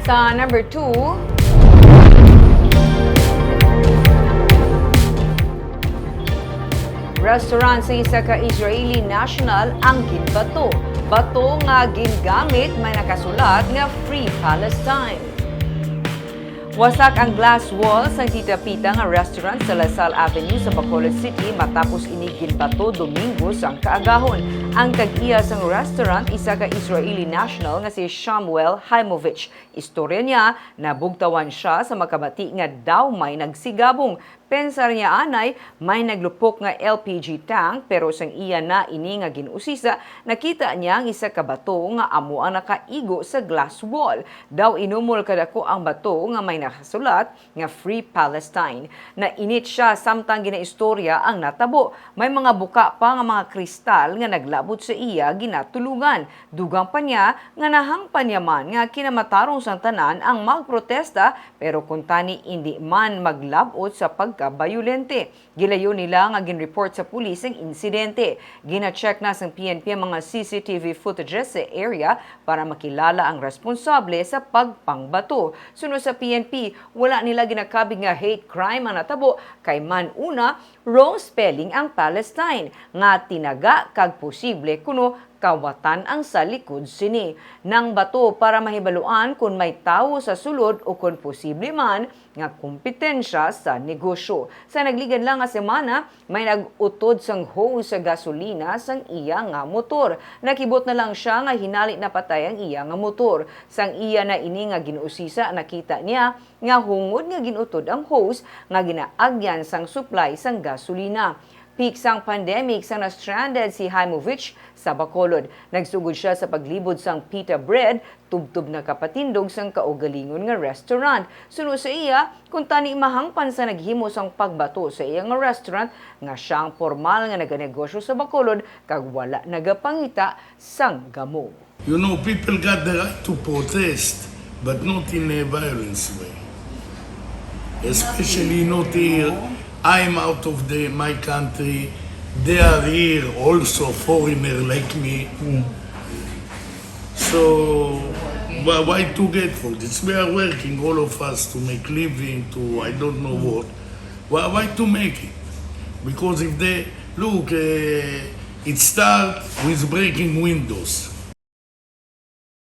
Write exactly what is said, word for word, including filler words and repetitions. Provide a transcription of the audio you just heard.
Sa number two, restaurant sa isa ka Israeli national ang ginbato. Bato nga gingamit may nakasulat nga Free Palestine. Wasak ang glass wall sang Tita Pita nga restaurant sa La Salle Avenue sa Bacolod City matapos ini ginbato Domingo sang kaagahon. Ang tag-iya sang restaurant, isa ka Israeli national nga si Shamuel Haimovich. Istorya niya, nabugtawan siya sa makabati nga daw may nagsigabong. Pensar niya anay, may naglupok nga L P G tank, pero sang iya na ini nga gin-usisa, nakita niya ang isa ka bato nga amo ang nakaigo sa glass wall. Daw inumol kadako ang bato nga may nakasulat nga Free Palestine. Nainit siya samtang ginaistorya ang natabo. May mga buka pa nga mga kristal nga naglabot sa iya ginatulungan. Dugang pa niya nga nahangpan niya man nga kinamatarong sang tanan ang magprotesta, pero kuntani indi man maglab-ot sa pagkabayolente. Gilayon nila nga gin-report sa pulis ang insidente. Gina-check na sang P N P ang mga C C T V footages sa area para makilala ang responsable sa pagpangbato. Suno sa P N P, wala nila ginakabig nga hate crime ang natabo, kay man una, wrong spelling ang Palestine, nga tinaga kag posible kuno kawatan ang sa likod sini. Nangbato para mahibaluan kon may tawo sa sulod o kon posible man nga kompetensya sa negosyo. Sa nagligan lang nga semana, may nag-utod sang hose sa gasolina sang iya nga motor. Nakibot na lang siya nga hinali napatay ang iya nga motor. Sang iya na ini nga gin-usisa, nakita niya nga hungod nga gin-utod ang hose nga ginaagyan sang supply sang gasolina. Peak sang pandemic sang na-stranded si Haimovich sa Bacolod. Nagsugod siya sa paglibod sang pita bread, tubtob nakapatindog sang kaugalingon nga restaurant. Suno sa iya, kuntani mahangpan sa naghimo sang pagbato sa iya nga restaurant nga siya ang pormal nga naganegosyo sa Bacolod kag wala nagapangita sang gamo. You know, people got the right to protest, but not in a violence way. Especially not here. I'm out of the, my country. They are here also, foreigner like me. So why, why to get for this? We are working, all of us, to make living, to I don't know what. Why, why to make it? Because if they look, uh, it start with breaking windows.